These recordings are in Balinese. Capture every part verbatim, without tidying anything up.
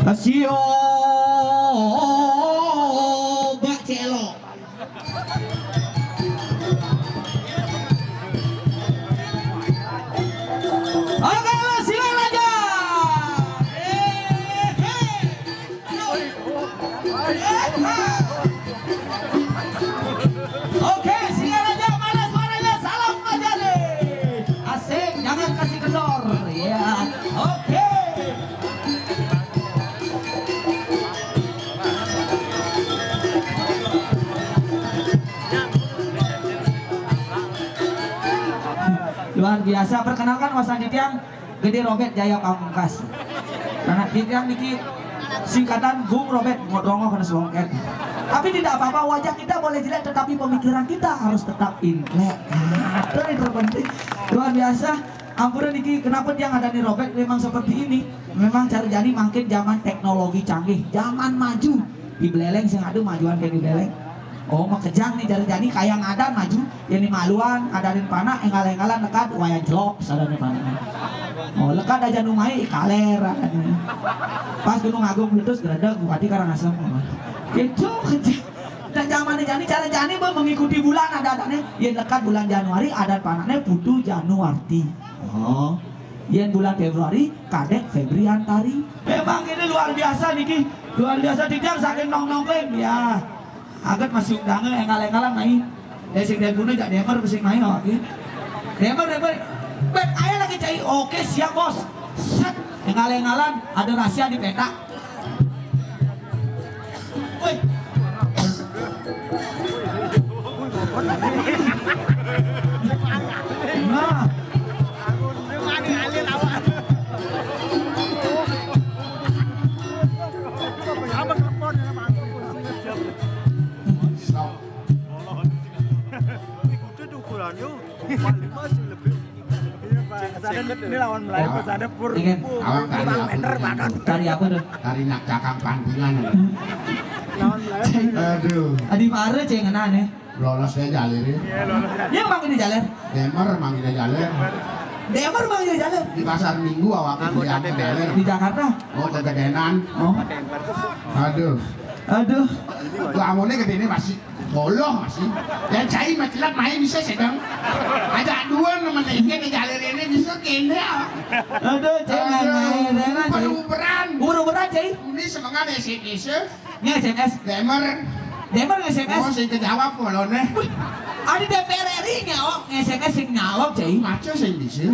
Kasio bak celok. Oke, lo silakan aja. Eh, eh. Aduh. Eh, ah. Oke, silakan aja. Mana suaranya? Salam aja deh. Asik, jangan kasih kendor. Iya. Oke. Luar biasa. Perkenalkan, wawasan titiang Gede Robert Jaya Pamungkas. Karena titiang niki singkatan Bung Robert, mau drongoh kena selongket. Tapi tidak apa-apa, wajah kita boleh jelek, tetapi pemikiran kita harus tetap intelek. Nah, itu yang terpenting. Luar biasa. Ampun niki, kenapa dia ngadani Robert memang seperti ini? Memang cara jani makin zaman teknologi canggih, zaman maju. Di Beleleng sing ada majuan kayak di Beleleng. Oh, makejang nih cara jani kayak ngadan maju. Yang di maluan, ngadanin panak, enggal-enggalan lekad, wayan celok, sadar nih panaknya. Oh, lekad aja numai, kaler, adanya. Pas Gunung Agung meletus, geredek, Bupati Karangasem. Gitu, kejang. Dan zaman jani, cara jani, bah, mengikuti bulan ada-adanya. Yang lekad bulan Januari, ada panaknya Putu Januarti. Oh. Yen bulan Februari, Kadek Febriantari. Memang ini luar biasa niki. Luar biasa, titiang saking nong-nongkling. Ya. Aget masih undangan, enggal-enggalan main. Eh, sing daguna jak demer, sing main awak ini. Demer, demer. Bet, ayo lagi cai. Oke, siap, Bos. Set. Enggal-enggalan, ada rahasia di peta. Woi. Nah. Ikuti ukurannya. Lima sih lebih. Iya, Pak. Pas ada ini lawan Melayu, pas ada pur. Ingin. Awak tari apa? Meter, Pak. Tari apa tuh? Tari nak cakang pantingan. Lawan Melayu. Aduh. Adi Mare ceng ngenane. Lolos ya jalir ya. Iya, lolos. Dia manggil jalir. Demer manggil jalir. Demer manggil jalir. Di pasar Minggu awak. Anggota jalir. Di Jakarta. Oh, kegedenan. Oh. Aduh. Aduh. Gua amone gedene masih. Goloh masih. Ya cai mah celap main bisa sedang. Ada dua nemen ini jalir ini bisa kene. Aduh, cai main-main. Uber-uberan. Uber-uberan, cai. Ini semangat S M S. Nge-S M S. Demer. Demer nge-S M S. Oh, sing kejawab polone. Wih, ada D P R R I nyawab, nge-S M S sing nyawab, cai. Maco sing bisa.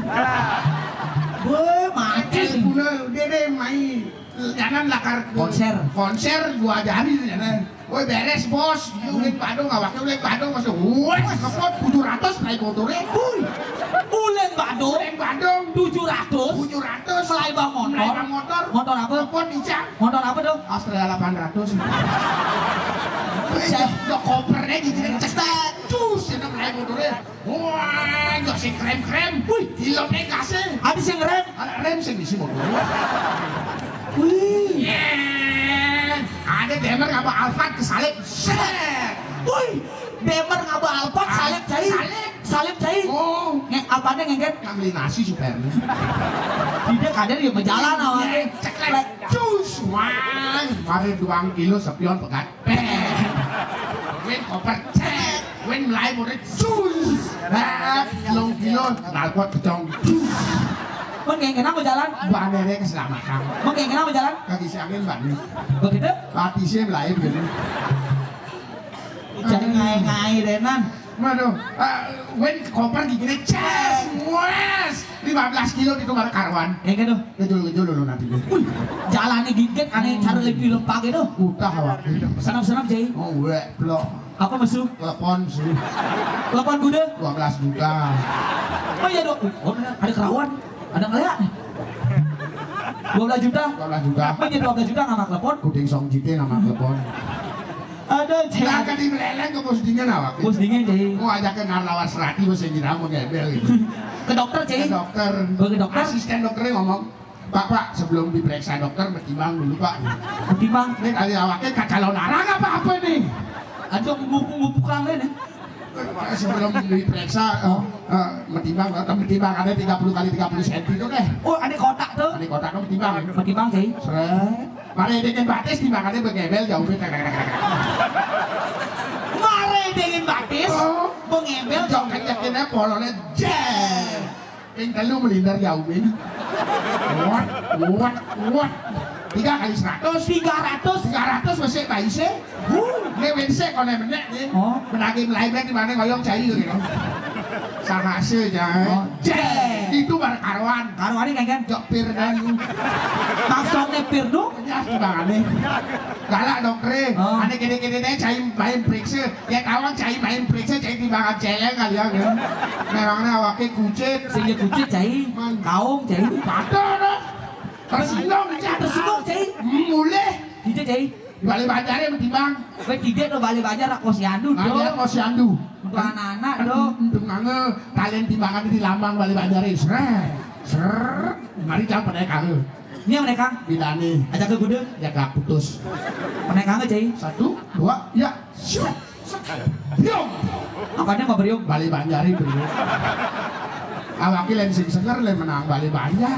Woi, maco sing. Pula dia deh main. Jangan lakar konser. Konser dua jari jangan. Woi, beres, Bos. Iya, Ulen Badung, awaknya Ulen Badung masih. Woi, ngepot tujuh ratus naik motornya. Wih. Ulen Badung. Ulen Badung. Tujuh ratus. Tujuh ratus. Melai bang motor. Melai bang motor. Motor apa? Ngepot di Motor apa tuh? Astrea delapan ratus. Saya udah kopernya gitu, cetek, cus, ini mulai motornya. Wah, nggak sih krem-krem. Wih, gila pegasnya. Ada yang rem? Ada rem sih di sini motor. Wih. Ada demer apa Alphard kesalip. Set. Wih, demer ngaba Alphard, ah, salib, cai. Salib. Salib, cai. Oh. Nge-, apanya ngengket? Ngambil nasi supirnya. Tidak, kadang dia berjalan awalnya. Ceklek. Cus, wang. Kemarin doang kilo sepion pegat. Peh. Win koper cek. Win mulai mulai cus. Nah, telung kilo, knalpot pecong. Cus. Mun ngengket apa jalan? Bandere keselamatan. Mun ngengket apa jalan? Kaki siangin, Mbak. Begitu? Mati sih mulai begitu. Jangan ngai-ngai, Renan. Waduh, eh, Wen koper giginya ces, wes, lima belas kilo itu malah karuan. Kayak gitu. Ngejul-ngejul dulu nanti. Wih, jalannya gigit, aneh cara lebih lompat gitu. Utah awak. Senam-senam, Jai. Oh, wek, blok. Apa masuk? Telepon sih. Telepon kuda? Dua belas juta. Oh iya dong. Oh, ada kerawan. Ada ngeliat nih. Dua belas juta. Dua belas juta. Apa aja dua belas juta nggak telepon? Kuding song jite nama telepon. Aduh, cek. Nah, kan di Meleleng ke Bos Dingin awak. Bos Dingin, cek. Mau ajak ke Narlawan Serati, Bos, yang mau ngebel gitu. Ke dokter, cek. Ke dokter. Oh, ke dokter. Asisten dokternya ngomong, "Pak, Pak, sebelum diperiksa dokter, bertimbang dulu, Pak." Bertimbang. Ini kali awaknya kacalon arang apa apa nih? Aduh, ngupuk-ngupuk kangen nih. Sebelum diperiksa, eh, eh, metimbang, eh, metimbang ada tiga puluh kali tiga puluh senti itu deh. Oh, ada kotak tuh. Ada kotak tuh metimbang. Metimbang, cek. Seret. Mare dingin batis, timbangané bengembel jauh. Mare dingin batis, oh, bengembel jauh. Kencengin polone, jé. Ping telu melintir jauh, Min. Kuat, kuat, kuat. Tiga kali seratus. Tiga ratus. Tiga ratus masih baisé. Huh. Né wénsé koné menék né. Oh. Menagi melai bek di mana ngoyong cai gitu. Sahase, jé. Oh. Jé. Itu baru karuan. Karuané kéngkén. Jok pir dan. Maksudnya pir tuh? Ya, timbangané. Galak dokteré. Oh. Ané kéné-kéné né cai main periksa. Ya tawang cai main periksa, cai timbangan céléng kali ya, kan. Memangnya awaké kucit. Sing ya kucit, cai. Man. Kaung, cai. Padha, dah. Tersinggung, cai. Tersinggung, cai. Hmm, mulih. Dijé, cai. Balik banjaré mentimbang. Kowe didik to balik banjar, rak posyandu, Dok. Posyandu. Untuk anak-anak, Dok. Untuk nganggo talen timbangan di lambang balik banjaré. Srét. Srét. Mari jam pada kanggo. Ini yang mereka? Bilane. Ajak ke gude? Ya gak putus. Mereka nggak, cai? Satu, dua, ya. Syuk. Biung. Apanya mau beriung? Balik banjaré, Bro. Awake lén sing seger lén menang balik banjar.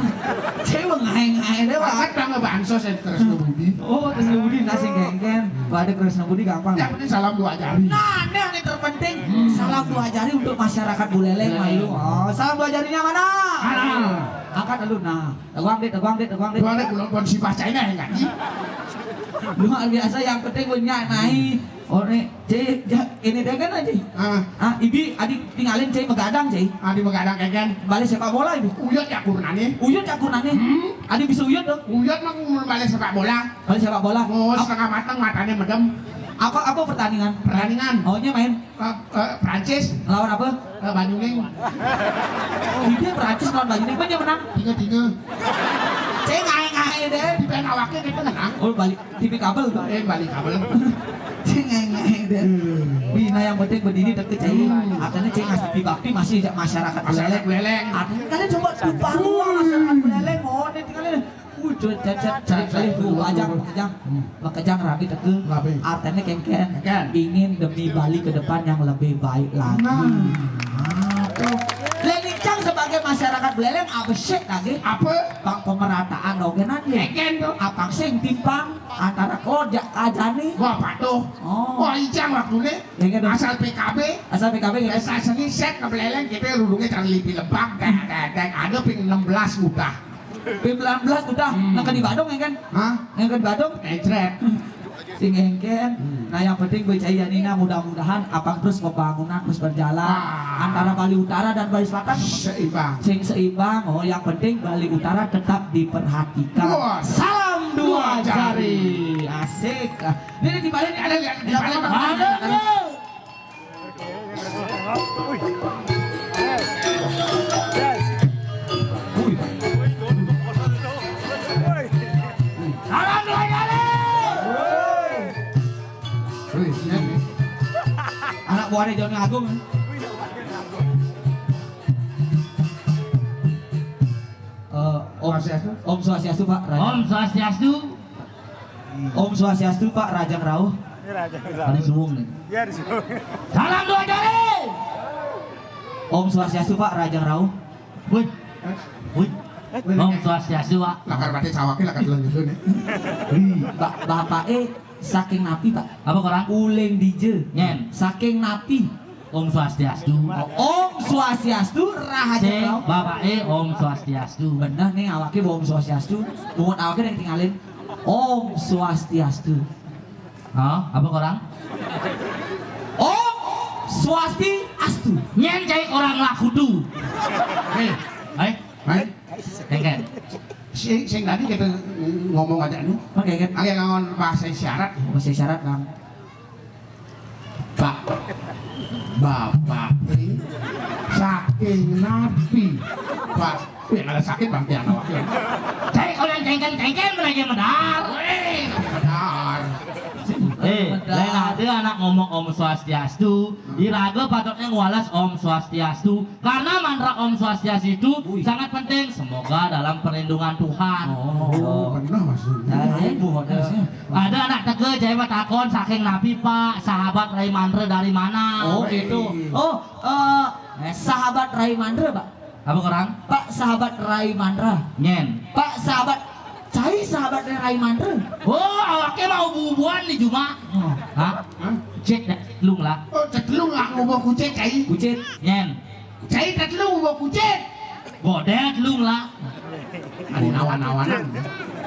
Cai mengae-ngae deh, Pak. Angkat bang bansos ya terus ngebudi. Oh, terus ngebudi nasi genggen. Pada terus ngebudi gampang. Yang penting salam dua jari. Nah, ini yang terpenting. Hmm. Salam dua jari untuk masyarakat Buleleng, Buleleng. Malu. Oh, salam dua jarinya mana? Mana? Angkat dulu, nah. Teguang deh, teguang deh, teguang deh. Teguang deh, belum pun si baca ini yang ngaji. Luar biasa, yang penting punya naik. Oh, nih, cai, ja-, ini deh kan aja. Ah. Ah, ibi, adik tinggalin cai begadang, cai. Adik begadang, kéngkén. Balik sepak bola, ibi. Uyut ya kurnané. Uyut ya kurnané. Hmm. Adik bisa uyut dong. Uyut mah mau balik sepak bola. Balik sepak bola. Oh, ap- setengah matang, matané medem. Apa, apa pertandingan? Pertandingan. Oh, nya main. Eh, eh, Prancis. Lawan apa? Eh, Banyuning. Oh, dia Prancis lawan Banyuning. Apa nya menang? Tiga tiga. Cai ngae-ngae deh. Di pengen awaknya kita menang. Oh, balik. T V kabel tuh. Eh, balik kabel. Cai ngae-ngae deh. Hmm. Wih, nah yang penting berdiri deket, cai. Hmm. Artinya cai masih dibakti, masih masyarakat Masyarakat Buleleng. Buleleng. Artinya kalian coba di Parua, masyarakat Buleleng. Oh, ini kalian. Wujud cecet, cari kali tuh, makejang, makejang. Hmm. Makejang rabi teke. Rabi. Artinya kéngkén. Kéngkén. Ingin demi Bali ke depan yang lebih baik lagi. Nah. Nah, tuh. Lén icang sebagai masyarakat Buleleng, apa sih lagi? Apa? Bang pemerataan oke nanti. Kéngkén tuh. Apa sing timpang antara Claude jak Kajani? Wah, patuh. Oh. Wah, icang waktuné. Ya, kan, dong. Asal P K B. Asal P K B, ya, kan? Pesta seni set ke Buleleng, kita rurungnya cari lipi lebak, dek, dek, dek. Ada ping enam belas udah. Ping enam belas udah. Hmm. Nang ke di Badung, ya, kan? Hah? Nang ke di Badung? Encret. Sing engken. Hmm. Nah, yang penting becai Yanina, mudah-mudahan abang terus pembangunan terus berjalan. Ah. Antara Bali Utara dan Bali Selatan. Seimbang. Sing seimbang. Oh, yang penting Bali Utara tetap diperhatikan. Wah. Salam dua jari. Asik. Ah, ini di balik ada lihat di balik. Ada, ada. Wih. Salam dua jari. Wih, ya, nih. Anak buahnya Joni Agung. Eh, Om Swastiastu. Om Swastiastu, Pak Raja. Om Swastiastu. Om Swastiastu, Pak Raja Rauh. Ini Raja Rauh. Ada suwung nih. Iya, di suwung. Salam dua jari. Om Swastiastu, Pak Raja Rauh. Wih. Wih. Om Swastiastu, Pak. Lakar baté sawake lakar telan dulu nih. Wih, Pak, Bapak eh saking napi, Pak? Apa korang? Uling dije. Nyen. Saking napi? Om Swastiastu. Om Swastiastu, Rahaja Cek, Rauh. Bapak eh Om Swastiastu. Bener nih, awake Om Swastiastu. Bungut awake yang tinggalin. Om Swastiastu. Hah? Apa korang? Om Swastiastu. Nyen cai korang lah kudu. Eh, eh, eh. Engken. Sing, sing tadi kita ngomong aja nih. Oke, kan? Oke, ngomong bahasa isyarat. Bahasa isyarat, Bang. Pak, Bapak, eh, saking napi, Pak? Wih, ada sakit, Bang, tiang awak, ya. Cai, kalau yang cengken-cengken, mana aja medar. Wih, medar. Eh, lain ada anak ngomong Om Swastiastu, iraga patutnya ngualas Om Swastiastu. Karena mantra Om Swastiastu itu sangat penting. Semoga dalam perlindungan Tuhan. Oh, benar maksudnya. Nah, ibu hotel. Ada anak teke, cai mah takon, saking napi, Pak? Sahabat Rai Mantra dari mana? Oh, gitu. Oh, eh, sahabat Rai Mantra, Pak. Apa korang? Pak, sahabat Rai Mantra. Nyen. Pak, sahabat Hai sahabat Rai Mantra. Oh, awake mah ubu-ubuan di juma. Oh. Hah? Hah? Cek dah, lung lah. Oh, cek lung lah, ngubah kucek, cai. Kucek, nyen. Cai tak lung, ngubah kucek. Godel lung lah. Ada nawan-nawanan.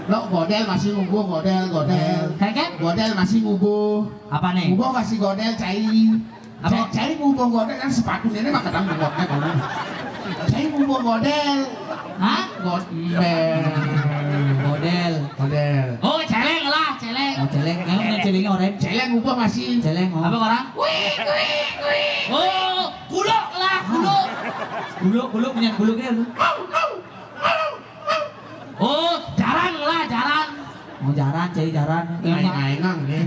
Lo godel masih ngubuh, godel, godel. Kan, kan? Godel masih ngubuh. Apa nih? Ngubuh masih godel, cai. Apa? Cai, cai ngubuh godel kan sepatu ini mah kadang bungotnya, kawan. Cai ngubuh godel. Hah? Godel. Godel. Godel. Oh, celeng lah, celeng. Oh, celeng. Emang yang celengnya orang? Celeng ngubuh masih. Celeng, oh. Apa orang? Wih, wih, wih. Oh, kuluk lah, kuluk. Kuluk, kuluk, punya kuluknya lu. Oh, jaran lah, jaran. Oh, jaran, cai jaran. Aing-aing nih.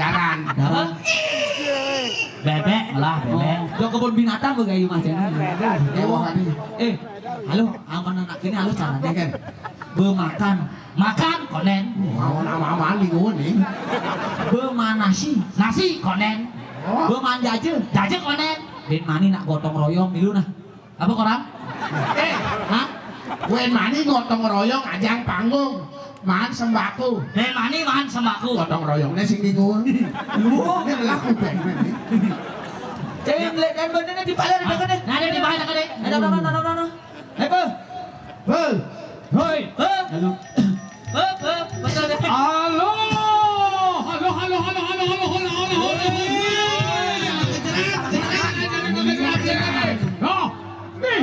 Jaran. Jaran. Bebek lah, bebek. Oh, do kebun binatang begayu mah, cai. Ewah, nih. Eh, halo, aman anak ini, halo caranya kan. Bemakan. Makan, konen. Mau nama-nama lingun nih. Bemanasi. Nasi, konen. Oh. Bemanjaje. Jaje, konen. Bin mani nak gotong royong milu nah. Apa korang? Eh, hah? Wen mani gotong royong ajang panggung. Mahan sembako. Wen mani mahan sembako. Gotong royongnya sing bingung. Lu ini laku banget nih. Jadi melihat dan benernya di paler ada kan deh. Ada di paler ada kan deh. Ada, ada, ada, ada, ada. Hei, Pe. Pe. Hei. Pe. Halo. Pe, pe, betul deh. Halo. Halo, halo, halo, halo, halo, halo, halo, halo. Loh, nih.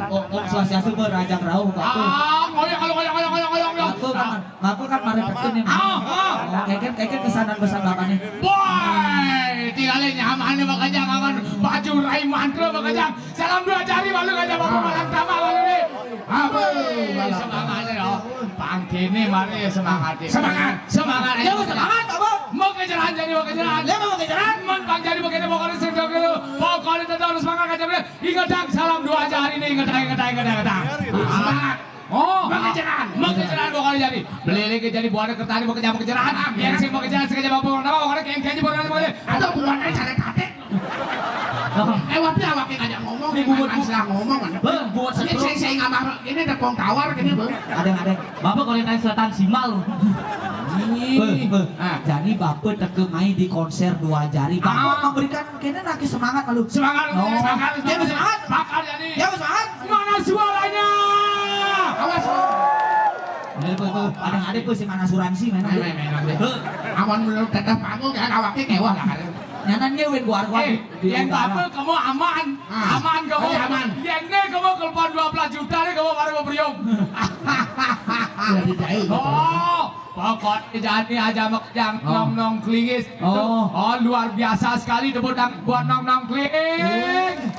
Om, Om Swastiastu, Pe, Rajang Rauh, Bapak. Ah, ngoyong, ngoyong, ngoyong, ngoyong, ngoyong, ngoyong. Bapak kan, Bapak kan mari betul nih, Mas. Ah, ah. Oh, keket, keket kesanan pesan Bapak nih. Boy, tinggalin nyaman nih, Bapak Jang, aman. Baju rai mantra, Bapak Jang. Salam dua jari, malu aja Bapak malam tama, malu nih. Apa? Wih, semangatnya loh. Pangkene mari semangat. Semangat. Semangat. Ya, semangat, Bapak. Mau kejaran jadi, mau kejaran. Ya, mau kejaran. Man, Bang, jadi begini, pokoknya sing dulu. Pokoknya tetap harus semangat aja, bener. Inget, Dang, salam dua jari nih, inget, inget, inget, inget, Dang. Semangat. Oh, mau kejaran. Mau kejaran, pokoknya jadi. Beli lagi jadi buahnya kertani, mau kejaran, mau kejaran. Yang sing mau kejaran, sengaja bawa pulang. Apa, pokoknya kayak, kayak, pokoknya, pokoknya. Atau buahnya cari kate. Eh, wapi awake ngajak ngomong, ini buat, buat ngomong, mana? Bang, buat ini saya, saya ngamah, ini ada kong tawar gini, Bang. Ada, ada. Bapak kalau naik selatan simal. Ih. Bang, Bang. Ah. Jadi Bapak teke main di konser dua jari. Bapak memberikan kene lagi semangat malu. Semangat, oh. Semangat, dia semangat. Bakal jadi. Dia semangat. Mana suaranya? Awas. Ada, Bang, Bang. Ada, ada, Bang, si mana asuransi, mana? Main, main, main, main. Bang. Aman menurut tetap panggung ya, awaknya kewah lah. Nyanan dia win keluar, keluar. Eh, di, di yang utara. Apa, kamu aman? Ah. Aman kamu? Ada aman. Yang ini kamu keluar dua belas juta nih, kamu baru mau berium. Jadi jahil, gitu. Oh, pokoknya jadi aja makejang. Oh. Nong Nong Klingis. Oh. Oh, luar biasa sekali tepuk tangan buat Nong Nong Kling. Kling.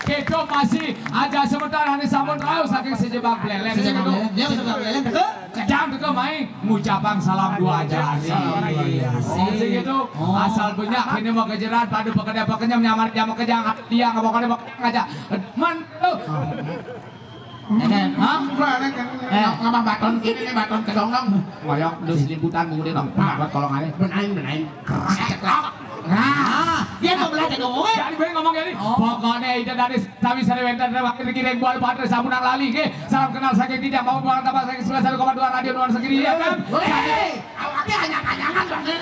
Kita masih aja sebentar, ini sambut tahu saking sejebak beleleng. Sejebak beleleng. Dia sejebak beleleng, betul? Kejang teke main ngucapang salam dua jari. Salam dua jari. Oh, sing gitu. Oh. Asal banyak ini mau kejeran, padu pekerja pekerja nyamar jam kejang, dia nggak mau kena aja. Man, tuh. Oh. Ya kan? Hah? Enggak, ini kan. Eh. Ngamah baton gini nih, baton kedongdong. Ngoyok, terus liputan mungkin dong. Nah. Buat kolongannya. Benain, benain. Keras, ceklak. Nah, dia mau belajar ngomongnya. Jadi gue ngomong gini, oh. Pokoknya itu dari Sami sari wénten réwang mriki ring Buana Patra sampun lali nggih. Salam kenal saking Kijang, Bapak Buana Tapak saking sebelas satu koma dua Radio Nuansa Kiri, ya kan? Hei, awake anyang-anyangan banget.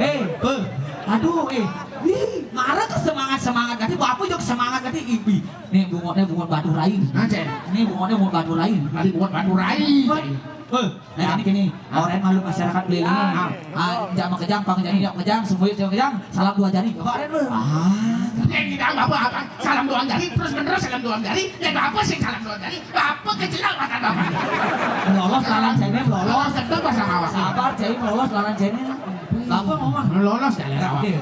Eh, Bang. Aduh, eh. Ih, marah ke semangat-semangat. Nanti Bapak juga semangat nanti. Ih, ih. Nih, bungotnya bungot batu rai. Nah, Cek. Nih, bungotnya bungot batu rai. Tadi bungot batu rai. Bang. Bang. Nah, jadi gini, orang malu masyarakat keliling. Ah. Ah, jam kejang, pang jam, jam kejang, sembuh jam kejang, salam dua jari. Kok ada lu? Ah. Yang kita apa, apa? Salam dua jari, terus menerus salam dua jari. Ya, apa sih salam dua jari? Apa kecil mata bapak? Lolos lawan saya, lolos. Lolos, sedang pasang awak. Sabar, saya lolos lawan saya. Bapak ngomong. Lolos, jalan awak. Oke.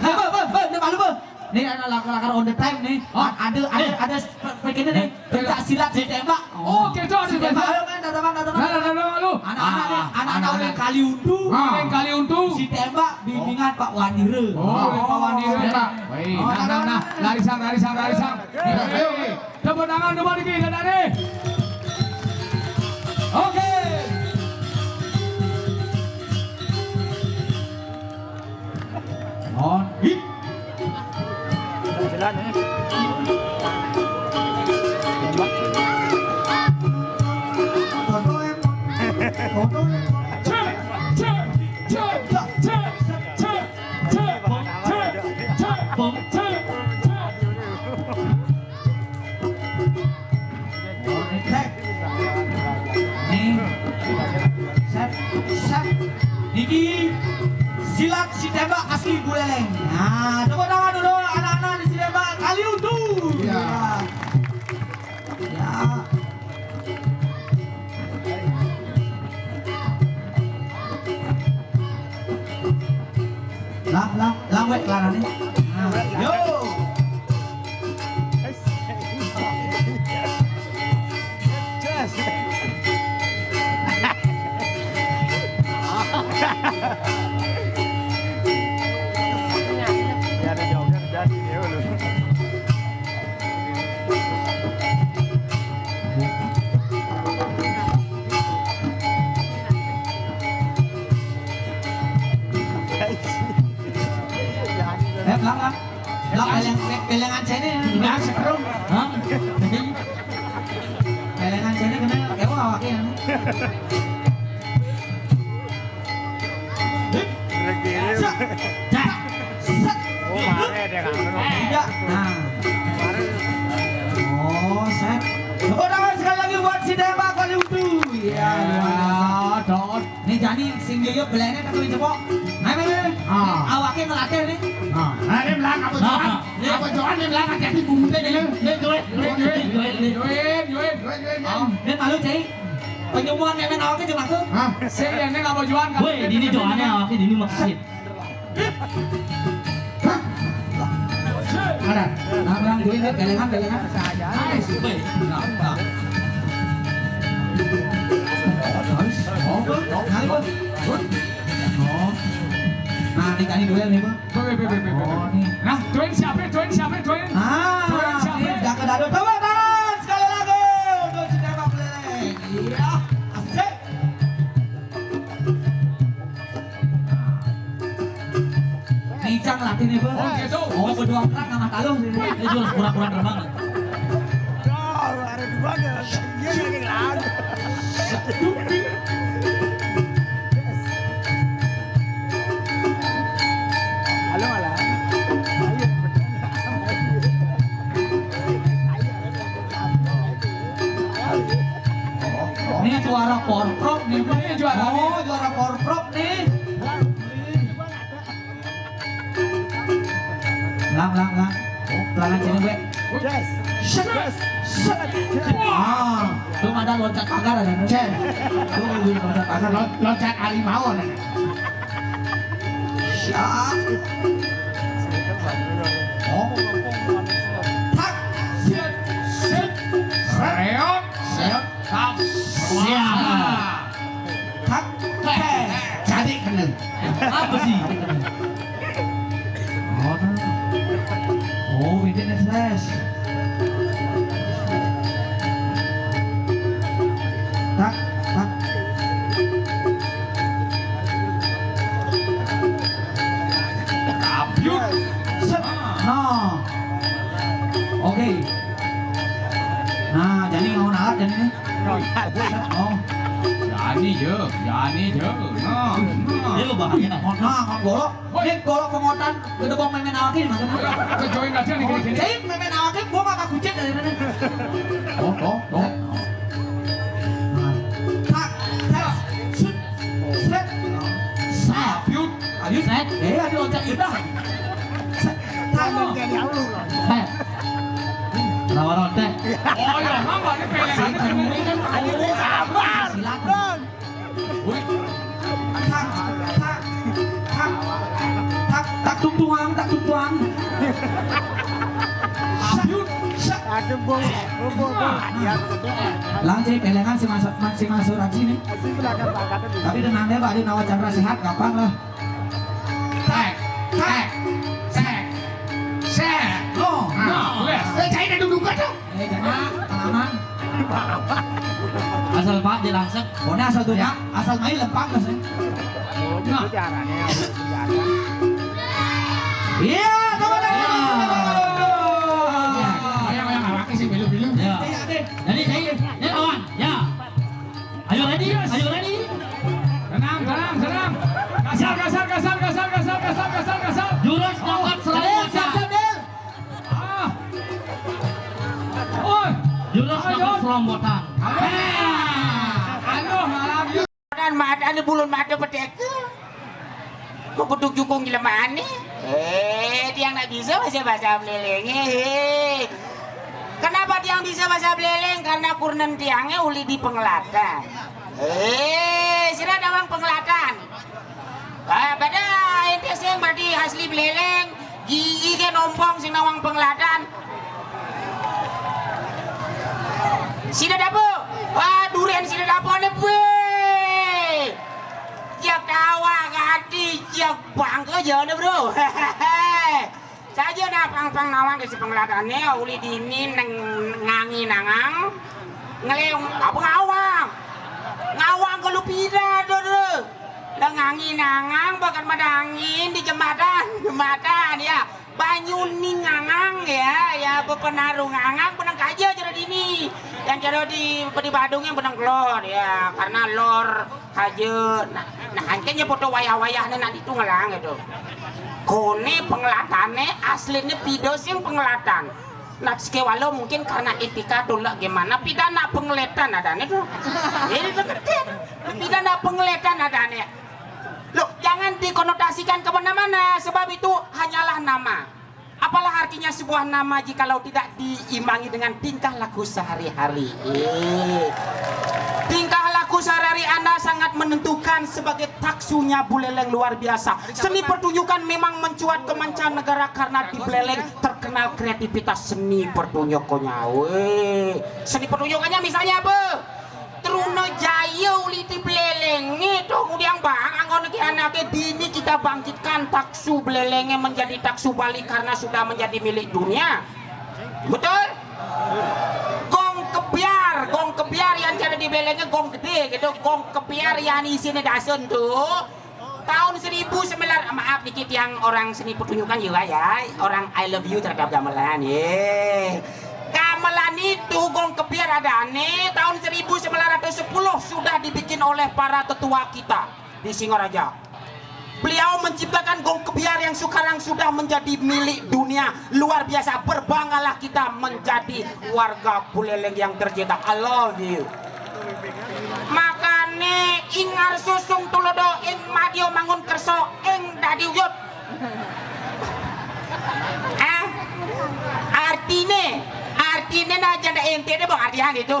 Hei, Bang, Bang, Bang, dia malu, Bang. Nih, ada lakar-lakar on the time nih. Oh. Ada, ada, eh. Ada sp-, speakernya nih. Eh. Pencak silat si tembak. Oh, gitu, ada si tembak. Ayo, kan, teman-teman. Nah, nah, nah, nah, lu. Anak-anak nih, ah, anak-anak, anak-anak. Oleh Kali Untu. Ah. Oleh Kali Untu. Si tembak, bimbingan Pak Wandire. Oh, oleh Pak Wandire. Tembak. Baik. Oh, nah, nah, nah, nah. Larisang, larisang, larisang. Ayo, ayo. Tepuk tangan dulu dikit, Dadane. Oke. On. Hit. Jalan, eh. Tembak. Tepuk tangan dulu anak-anak di sini, Pak. Kali Utu. Iya. Ya. Lang, lang, lang, wek, lanane. Nah, yo. Ya, ada joget, jadi dia dulu. Eh, lang, lang. Lang, peleng-, pe-, pelengan sini. Nah, sekarang. Hah? Pelengan sini kena, eh, wah, awaknya. Set. Dah. Set. Oh, mare dia kan. Tidak. Nah. Mare. Oh, set. Tepuk tangan sekali lagi buat si Dema kali Utu. Ya, luar biasa. Ya, Don. Nih, jani sing yuyup belene tak boleh jebok. Ayo, ayo, ayo. Ah. Awake ngelatih nih. Ah, nah, ini belang apa, ah, Johan? Ah, iya. Apa, Johan, ini belang, hati-hati bunyi deh, ini. Ini, join, join, join, join, join. Join, join, join. Oh, dia malu, Cai. Penyembuhan memen awake cuma aku. Hah? Saya yang ini nggak mau jual, woi, dini Johannya awake dini maksud. Ada. Nah, Bang, gue lihat, belengan, belengan. Nice. Woi, nah, nah. Nice. Oh, nah, Bang. Good. Oh. Nah, ini kali duel nih, Bang. Woi, woi, woi, woi, woi. Oh, nih. Nah, join siapa? Join siapa? Join. Ah, join siapa? Ini, jangan ada. Tepuk tangan sekali lagi untuk si Tembak Leleng. Iya, asik. Nih, Cang, latih nih, Bang. Oh, gitu. Oh, berdua perang sama Taluh. Ini juga kurang-kurang terbang. Dah, ada dua aja. Iya, iya, iya, lawan. Halo, malah. Ayo, betul. Ayo, betul. Ayo. Ini juara porprov nih, Bang. Ini juara. Oh, juara porprov nih. Lang, lang, lang. Oh, pelan aja nih, Bek. Yes. Set. Yes. Set. Ah, lu ada loncat pagar ada, Cen. Lu lebih loncat pagar. Lon-, loncat harimau ada. Siap. Oh. Tak. Set. Set. Reot. Set. Tap. Siap. Tak. Tes. Jadi kena. Apa sih? Oh, nah. Oh, ini tes. Tak, tak. Kabut. Set. Nah. Oke. Nah, jadi mau nalar jadi nih. Oh. Jadi, yo, jadi, yo. Nah, nah. Ini lo bahaya, nah. Nah, mau golok. Ini golok pengotan, gedebong memen awake, maksudnya. Kejoin aja nih, gini, gini. Cek memen awake, gua mah kucing dari mana? Oh, oh, oh. Nah. Tak, tas, sut, set, sap. Yuk. Ayo, set. Eh, aduh, loncat kita. Set. Tahu. Set. Rawa rontek. Oh, ya, mama, ini pengen. Silakan. Silakan. Wih. Tak, tak, tak, tak tung tuang, tak tung tuang. Aduh, bong, bong, bong, bong. Ya, betul. Lang, cek, pelengan si masuk, si masuk aksi nih. Aksi belakang, belakang. Tapi tenang deh, Pak, di Nawa Chandra sehat, gampang lah. Tek, tek, tek, set. Oh, nah, wes. Eh, cai dah duduk kan, dong? Eh, jangan, pengalaman. Asal Pak dilangsek. Pokoknya asal tuh, ya, asal main lempang, Mas. Nah. Iya, teman-teman. Ya. Yang, yang awake sih, belum, belum. Ya. Iya, deh. Jadi, saya, ini lawan. Ya. Are you ready? Are you ready? Tenang, tenang, tenang. Kasar, kasar, kasar, kasar, kasar, kasar, kasar, kasar. Jurus dapat selalu kasar. Ah. Oh. Jurus dapat serombotan. Aduh, malam. Dan mata ni bulun mata petek. Beduk jukung jelemaane. Eh, tiang ndak bisa bahasa, bahasa Belelenge. He. Kenapa tiang bisa bahasa Beleleng? Karena kurnen tiange uli di Pengelatan. Eh, sira nawang Pengelatan. Ah, pada ente sing berarti asli Beleleng, gigi ke nompong sing nawang Pengelatan. Sida dapo? Wah, duren sida dapo ne, bue. Ciak tawa kati, ciak bangke jane, bro. Saja nah pang-pang nawang ke si Pengelatane, uli dini neng ngangi nangang. Ngeleung apa ngawang? Ngawang kalau pira, Dor. Lah ngangi nangang, bahkan madangin di jembatan, jembatan ya. Banyu ning ngangang ya, ya bepenaruh ngangang benang kaja cara dini. Yang cara di, di Badung yang benang kelor ya, karena lor kaja. Nah, nah angkanya foto wayah-wayahnya nak ditu ngelang gitu. Kone Pengelatane asline pido sing Pengelatan. Nah, sekewalo mungkin karena etika tuh lah gimana, pidana Pengeletan adane tuh. Jadi pengertian, pidana Pengeletan adane. Loh, jangan dikonotasikan kemana-mana, sebab itu hanyalah nama. Apalah artinya sebuah nama jikalau tidak diimbangi dengan tingkah laku sehari-hari? Eh. Tingkah laku sehari-hari Anda sangat menentukan sebagai taksunya Buleleng luar biasa. Seni pertunjukan memang mencuat ke mancanegara karena di Buleleng terkenal kreativitas seni pertunjukannya. Weh, seni pertunjukannya misalnya apa? Truna Jaya uli di Belelenge to ngudiang bang anggon ki anake dini kita bangkitkan taksu Belelenge menjadi taksu Bali karena sudah menjadi milik dunia. Betul? Gong kebiar, gong kebiar yang cara di Belelenge gong gede gitu, gong kebiar yang isine dasen tuh. Tahun seribu sembilan, maaf dikit yang orang seni pertunjukan juga ya, orang I love you terhadap gamelan, ye. Gamelan itu gong kebiar adane tahun seribu sembilan ratus sepuluh sudah dibikin oleh para tetua kita di Singaraja. Beliau menciptakan gong kebiar yang sekarang sudah menjadi milik dunia. Luar biasa, berbanggalah kita menjadi warga Buleleng yang tercinta. I love you. Makane ing ngarsu sung tulodo, ing madya mangun kersa, ing dadi uyut. Ah, artine, artine nah janda ente deh bang artian itu.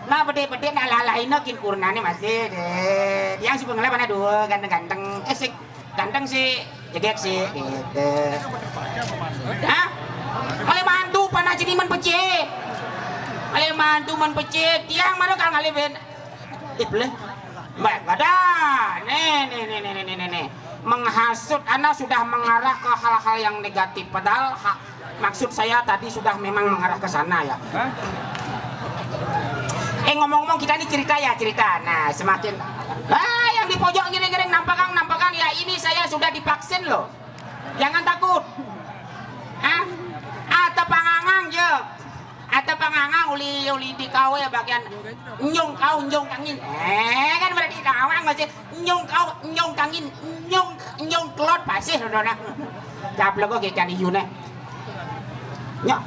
Nah bede-bede nah lalaina kin kurnane masih deh. Yang si pengelap anak dua ganteng-ganteng, eh sik ganteng sih, jegek sih gitu. Hah? Oleh mantu panas ini men pecik. Oleh mantu men pecik, tiang mana kang alih ben. Ih, boleh. Baik, pada. Nih, nih, nih, nih, nih, nih, nih. Menghasut Anda sudah mengarah ke hal-hal yang negatif. Padahal ha- maksud saya tadi sudah memang mengarah ke sana ya. Eh, ngomong-ngomong kita ini cerita ya, cerita. Nah, semakin ah yang di pojok gini-gini nampakan, nampakan ya, ini saya sudah divaksin loh. Jangan takut. Ah, ada pangangang je. Ada pangangang uli uli di kau ya bagian nyung kau nyung kangin. Eh kan berarti kawang masih nyung kau nyung kangin nyung nyung kelot pasih dona. Jablek kok ikan iune. Nya.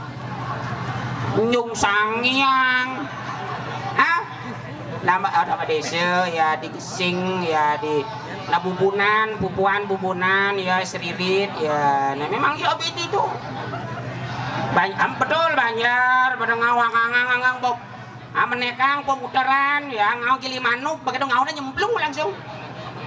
Nyung sangiang. Hah? Nama ada apa desa ya di Gesing ya di nah bubunan, bubuan, bubunan ya seririt ya. Nah memang ya begitu. Banyak betul Banjar pada ngawang ngangang ngangang bok. Ah, menekang pemutaran ya ngau gili manuk begitu ngau nyemplung langsung.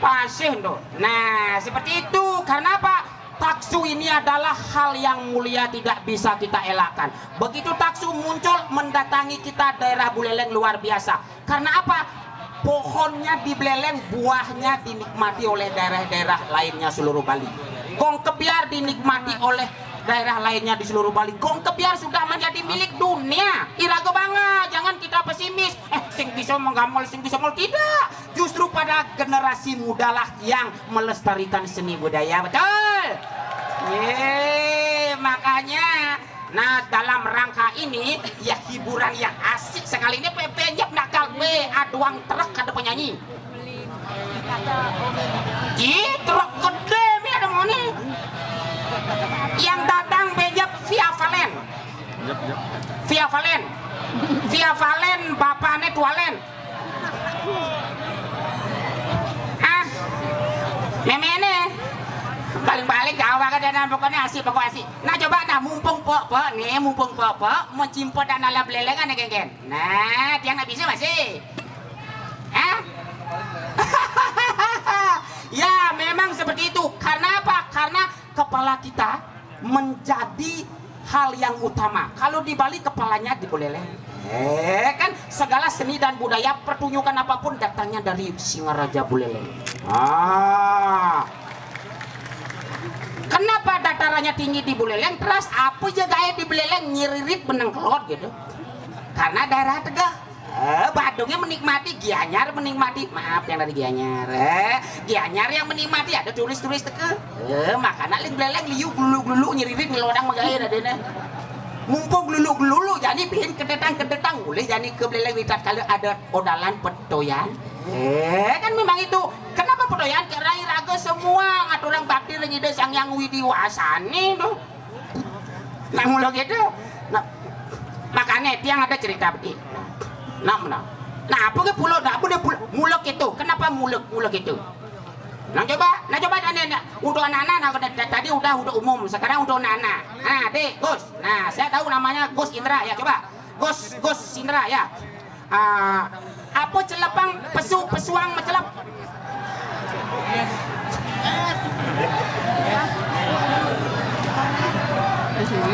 Pasih tuh. Nah, seperti itu. Karena apa? Taksu ini adalah hal yang mulia tidak bisa kita elakkan. Begitu taksu muncul mendatangi kita daerah Buleleng luar biasa. Karena apa? Pohonnya di Buleleng, buahnya dinikmati oleh daerah-daerah lainnya seluruh Bali. Gong kebiar dinikmati oleh daerah lainnya di seluruh Bali. Gong kebiar sudah menjadi milik dunia. Iraga bangga, jangan kita pesimis. Eh, sing bisa menggamol, sing bisa mol tidak. Justru pada generasi mudalah yang melestarikan seni budaya, betul? Ye, makanya nah dalam rangka ini ya hiburan yang asik sekali ini pepe nyep nakal be aduang truk ada penyanyi. Ih, truk gede mi ada moni. Yang datang benyep via Valen. Via Valen. Via Valen bapaknya tualen. Ah, Paling-paling gawa kan, dan pokoknya asik, pokok asik. Nah, coba, nah, mumpung pok-pok nih, mumpung pok-pok, mencimpot dan ala belelengan ya, geng-geng. Nah, dia nggak bisa masih. Hah? Ya, memang seperti itu. Karena apa? Karena kepala kita menjadi hal yang utama. Kalau di Bali, kepalanya di Buleleng. Eh, kan segala seni dan budaya, pertunjukan apapun datangnya dari Singaraja Buleleng. Ah. Kenapa datarannya tinggi di Buleleng? Terus apa aja gaya di Buleleng, nyiririt beneng kelot gitu. Karena daerah tegeh. Eh, Badungnya menikmati, Gianyar menikmati. Maaf yang dari Gianyar. Eh, Gianyar yang menikmati, ada turis-turis teke. Eh, makanya ling beleleng liu, glulu-glulu, nyiririt, ngelodang, magair adene. Mumpung glulu-glulu, jadi bikin kedetang-kedetang, boleh jadi ke beleleng, lihat kalau ada odalan petoyan. Eh, kan memang itu. Kenapa petoyan? Karena iraga semua ngaturang bakti ring Ida Sang Hyang Widi Wasani tuh. Nah, mula gitu. Nah, makanya tiang ada cerita beti. Nah, nah, nah. Nah, apa ke pulau? Nah, apa dia pulau? Mula gitu. Kenapa mula, mula gitu? Nah, coba, nah, coba tanya, nah, untuk anak-anak, nah, udah, tadi udah, udah umum. Sekarang untuk anak-anak. Nah, Dek, Gus. Nah, saya tahu namanya Gus Indra ya, coba. Gus, Gus Indra ya. Ah, apa celepang pesu, pesuang mecelep?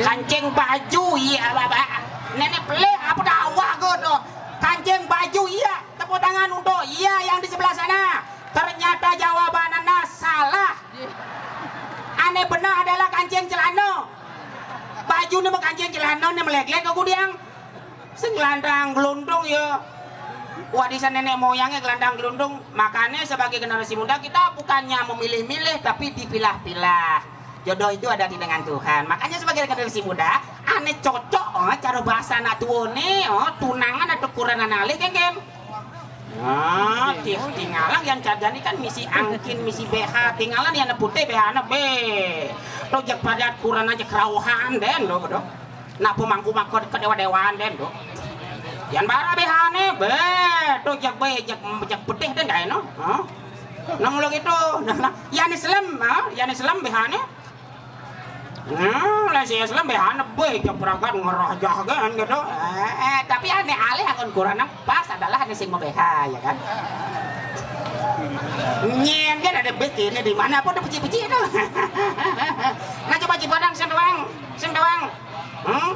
Kancing baju, iya, Bapak. Nenek pelik apa dakwah kau tu? Kancing baju, iya. Tepuk tangan untuk iya yang di sebelah sana. Ternyata jawaban anda salah. Ane benar adalah kancing celana. Baju ni kancing celana ni melek-lek ke gudiang. Sing gelandang gelundung ya. Warisan nenek moyangnya gelandang gelundung. Makanya sebagai generasi muda kita bukannya memilih-milih tapi dipilah-pilah. Jodoh itu ada di dengan Tuhan. Makanya sebagai generasi muda, ane cocok, oh, cara bahasa anak tua ni, oh, tunangan atau kuranan alih, kan, kan? Ah, ti-, tinggalan yang cajani kan misi angkin, misi B H, tinggalan yang putih B H na be. Tu jak padat kurang aja kerauhan den, do, do. Nak pemangku mangkon ke dewa-dewaan den, do. Yang bara B H ne be, tu jak be, jak, jak putih den, dah, no. Ha? Nang mula gitu, nah, nah. Yang Islam, ha? Yang Islam B H ne. Hmm, lah si Islam B H ne be, jak berangkat ngerah jagan gitu. Eh, eh, tapi ane alih akun kurang pas adalah ane sing mau B H, ya kan? Nyen kan ada be ini di mana pun ada peci-peci itu. Nah, coba Cipadang sing doang, sing doang. Hmm?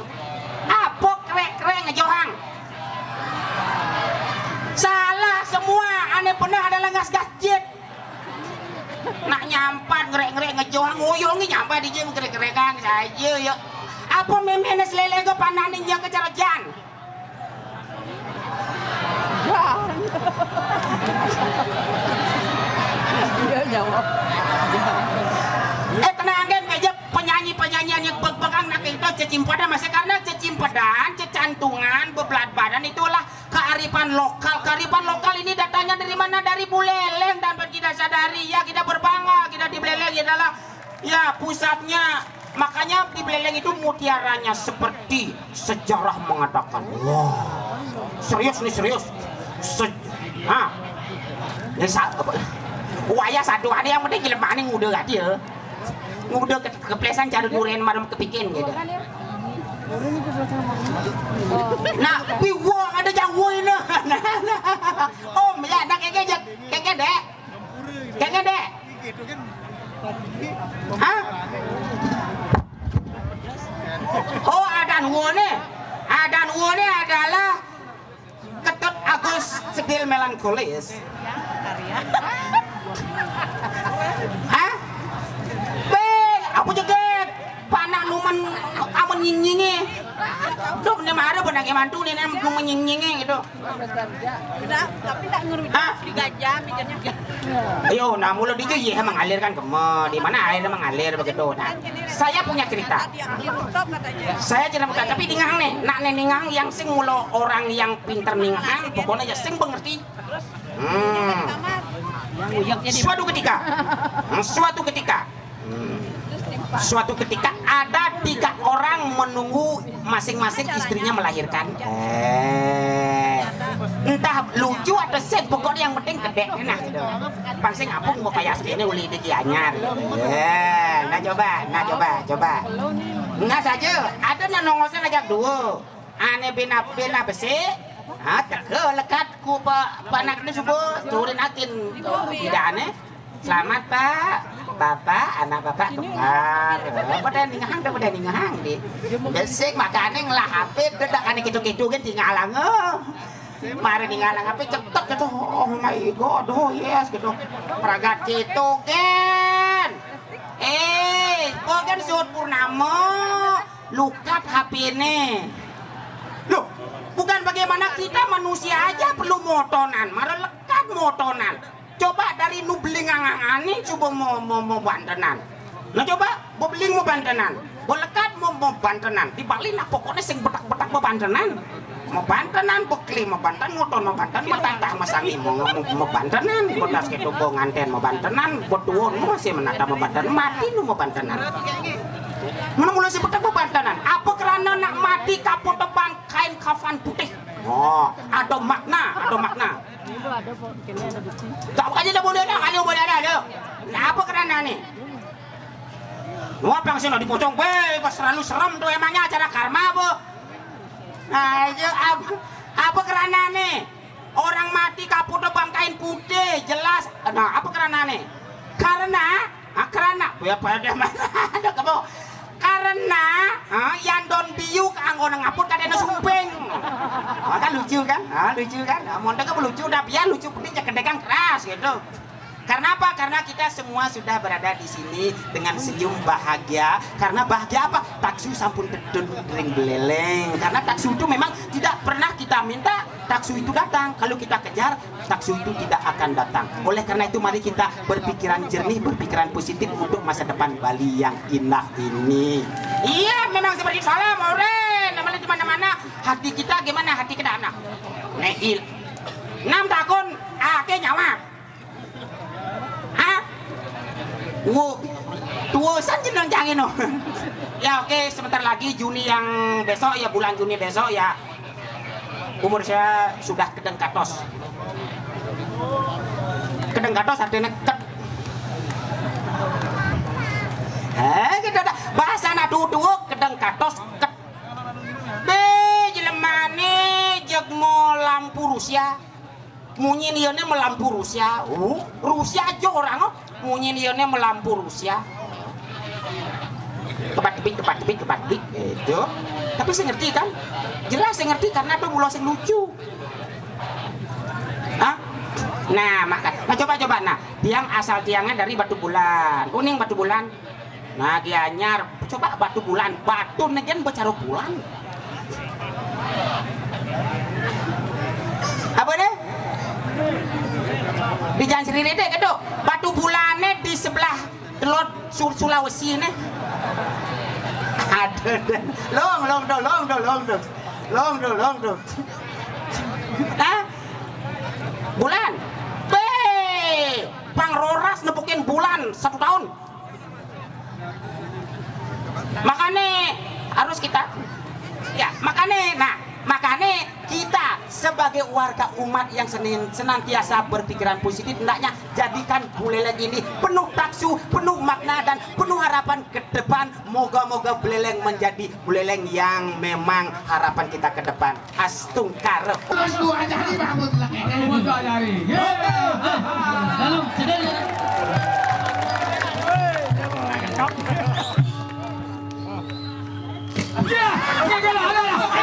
Apa krek-krek ngejohang? Salah semua, ane pernah adalah ngas gasjit. Nak nyampat ngerek-ngerek ngejohang, uyung ni nyampat di jim ngerek-ngerekan saja ya. Apa memene selele ke pandan ninja ke carajan? Dia jawab. Eh, tenang kan, meja penyanyi-penyanyian yang beg-begang nak itu cecimpedan masih karena cecimpedan, cecantungan, bebelat badan itulah kearifan lokal. Kearifan lokal ini datangnya dari mana? Dari Buleleng dan kita sadari ya, kita berbangga, kita di Buleleng adalah ya pusatnya. Makanya di Buleleng itu mutiaranya seperti sejarah mengatakan. Wah, serius nih, serius. Se-, ha. Ini sa-, apa? Wayah satu ada yang penting jelema ning udah gak dia. Udah ke-, keplesan cara duren malam kepikin gitu. Nah, piwong ada Jawa ini. Om, ya, nak keke, keke, Dek. Keke, Dek. Hah? Oh, adan wone. Adan wone adalah Ketut Agus Cedil Melankolis. Hah? Be, apa jeget? Panak numen amun nying-nyinge. Duh, ne mara benar ke mantu ne, numen nying-nyinge gitu. Udah, tapi tak ngerujuk. Hah? Tiga jam, tiga jam. Ayo, nah, mula di ye mengalir kan kema, di mana air mengalir begitu. Nah, saya punya cerita. Saya cerita, tapi ningang nih, nak nih ningang yang sing mula orang yang pinter ningang, pokoknya ya sing mengerti. Hmm. Suatu ketika, hmm, suatu ketika, hmm, suatu ketika ada tiga orang menunggu masing-masing istrinya melahirkan. Eh, entah lucu atau sad, pokoknya yang penting Dek, nah, gitu. Pang sing apung mau kayak segini uli di Gianyar. Ya, nah coba, nah coba, coba. Enggak saja, ada nah nongosnya ngajak dua. Ane bina, bina besi, ah, teke lekat ku pa, panak ni subuh, turin akin. Tidak ane. Selamat, Pak. Bapak, anak Bapak kembar. Apa dah ningahang, dah pada ningahang di. Besik, makanya ngelah H P, dedak ane gitu-gitu kan tinggalang. Mari ninggalang H P, cetek gitu. Oh my God, oh yes gitu. Pragat gitu kan. Eh, kok kan suut purnama, lukat H P ini. Loh, bukan bagaimana kita manusia aja perlu motonan, mara lekat motonan. Coba dari nu beling angang-angin coba mau, mau, mau bantenan. Nah coba, mau beling mau bantenan. Mau lekat mau, mau bantenan. Di Bali nah pokoknya sing betak-betak mau bantenan. Mau bantenan, bekli mau banten, moton mau banten, mau tatah mau sangi mau, mau, mau bantenan. Bedas gitu mau nganten mau bantenan, betuon mau masih menata mau banten, mati nu mau bantenan. Mana mulai si betak mau bantenan. Apa kerana nak mati kaput tebang kain kafan putih? Oh, ada makna, ada makna. Tahu aja dah boleh dah, kalau boleh dah, dah. Nah, apa kerana ni? Wah, pang sino dipocong, weh, pas terlalu serem tu emangnya acara karma apa? Nah, itu apa, apa kerana ni? Orang mati kaput tebang kain putih, jelas. Nah, apa kerana ni? Karena, ah, kerana, ya pada mana ada kamu? Karena, ah, yang don biu ke anggon ngaput kadena sumping. Ah, kan lucu kan? Ah, lucu kan? Ah, montek apa lucu? Udah biar lucu penting cek kedegang keras gitu. Karena apa? Karena kita semua sudah berada di sini dengan senyum bahagia. Karena bahagia apa? Taksu sampun dedun ring beleleng. Karena taksu itu memang tidak pernah kita minta taksu itu datang. Kalau kita kejar, taksu itu tidak akan datang. Oleh karena itu, mari kita berpikiran jernih, berpikiran positif untuk masa depan Bali yang indah ini. Iya, memang seperti salam, ore. Namanya di mana-mana. Hati kita gimana? Hati kita anak. Neil. Enam tahun, ake nyawa. Hah? Wo, tuosan jeneng jangan no. Ya oke, sebentar lagi Juni yang besok ya, bulan Juni besok ya. Umur saya sudah kedeng katos. Kedeng katos artinya ket. Eh, gitu dah. Bahasa anak tuo kedeng katos ket. Be, jelemane jegmo lampu Rusia. Munyin iyane melampu Rusia. Uh, Rusia aja orang, oh. Munyin iyane melampu Rusia. Kebat kebit, kebat kebit, kebat kebit. Itu. Tapi saya ngerti kan? Jelas saya ngerti karena itu mula sing lucu. Hah? Nah, maka, nah coba coba nah, tiang asal tiangnya dari Batu Bulan. Kuning Batu Bulan. Nah, Gianyar, coba Batu Bulan, Batu negen becaru bulan. Apa nih? Di Jalan Sri Rede kedo. Batu Bulane di sebelah telot Sur Sulawesi nih. Ada deh. Long long do long do long do. Long do long do. Hah? Bulan. Be, pang roras nepukin bulan satu tahun. Makanya harus kita, ya, makanya, nah, makanya kita sebagai warga umat yang senin- senantiasa berpikiran positif, hendaknya jadikan Buleleng ini penuh taksu, penuh makna, dan penuh harapan ke depan. Moga-moga Buleleng menjadi Buleleng yang memang harapan kita ke depan. Astungkara. Terus dua jari bangun lagi. Dua jari. Yeay. Lalu, cedera. Ya, ya, ya, ya, ya.